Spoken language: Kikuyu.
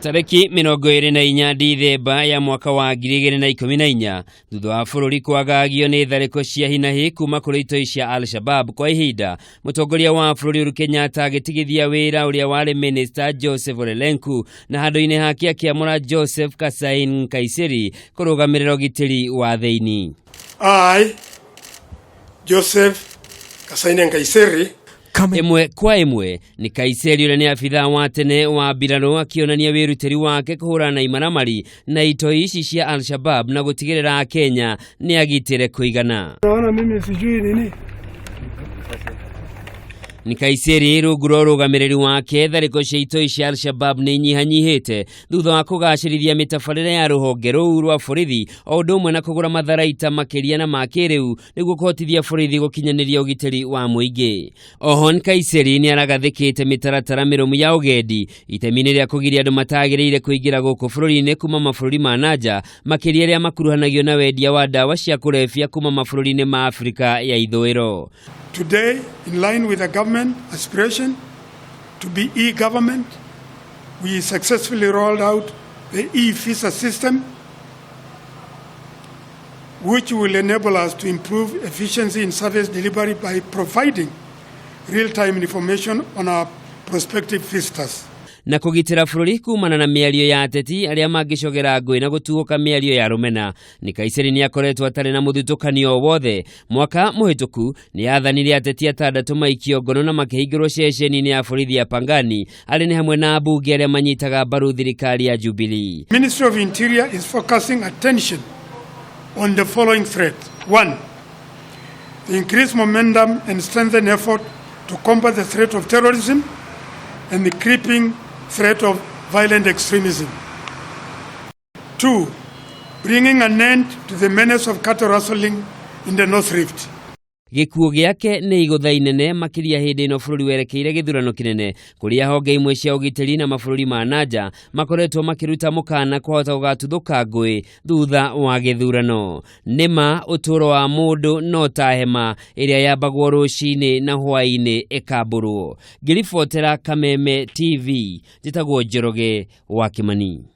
Tarĩki 24 Dithemba ya mwaka wa 2014, thutha wa bũrũri kwagagio nĩ tharĩko cia hinahi kuma kũrĩ itoi cia Al-Shabab kwa ihinda, mũtongoria wa bũrũri Uhuru Kenyatta agĩtigithia wĩra ũrĩa warĩ minista Joseph Ole Lenku na handũ-inĩ hake akĩamũra Joseph Kasain Nkaissery kũrũgamĩrĩra ũgitĩri wa thĩinĩ. I, Joseph Kasaine Nkaissery, Ĩmwe kwa ĩmwe nĩ Kaiseri ũrĩa nĩ abithaa wa tene wa mbirarũ akĩonania wĩrutĩri wake kũhũrana na imaramari na itoi ici cia Al-Shabab na gũtigĩrĩra Akenya nĩ agitĩre kũigana. Naona mimi sijui nini. Nĩ Kaiseri rungu rwa ũrũgamĩrĩri wake tharĩko cia itoi cia Al-Shabab nĩ inyihanyihĩte thutha wa kũgacĩrithia mĩtabarĩre ya rũhonge rũu rwa borithi o ũndũ ũmwe na kũgũra matharaita makĩria na ma kĩrĩu nĩguo kũhotithia borithi gũkinyanĩria ũgitĩri wa mũingĩ. Oho Nkaiseri nĩ aragathĩkĩte mĩtaratara mĩrũmu ya ũgendi itemi-inĩ rĩa kũgiria andũ matagĩrĩire kũingĩra gũkũ bũrũri-inĩ kuma mabũrũri ma nanja, makĩria arĩa makuruhanagio na wendia wa ndawa cia kũrebia kuma mabũrũri-inĩ ma Afrika ya ithũĩro. Today, in line with the government aspiration to be e-government, we successfully rolled out the e-visa system, which will enable us to improve efficiency in service delivery by providing real-time information on our prospective visitors. Na kũgitĩra bũrũri kumana na mĩario ya ateti arĩa mangĩcogera ngũĩ na gũtuũka mĩario ya rũmena. Nkaiseri nĩ akoretwo atarĩ na mũthutũkanio o wothe. Mwaka mũhĩtũku nĩ athanire ateti atandatũ maikio ngono na makĩhingĩrwo ceceni-inĩ ya borithi ya Pangani, arĩa nĩ hamwe na ambunge arĩa manyitaga mbaru thirikari ya Jubilee. Ministry of Interior is focusing attention on the following threats. 1, the increased momentum and strengthened effort to combat the threat of terrorism and the creeping threat of violent extremism. 2, bringing an end to the menace of cattle rustling in the North Rift. Gĩkuũ gĩake nĩ igũtha inene makĩria hĩndĩ ĩno bũrũri werekeire gĩthurano kĩnene, kũrĩa honge imwe cia ũgitĩri na mabũrũri ma nanja makoretwo makĩruta mũkana kwahota gũgatuthũka ngũĩ thutha wa gĩthurano. Nĩma ũtũũro wa mũndũ no ta hema ĩrĩa yambagwo rũcinĩ na hwaĩ-inĩ ĩkambũrwo. Ngĩribotera Kameme TV, njĩtagwo Njoroge wa Kĩmani.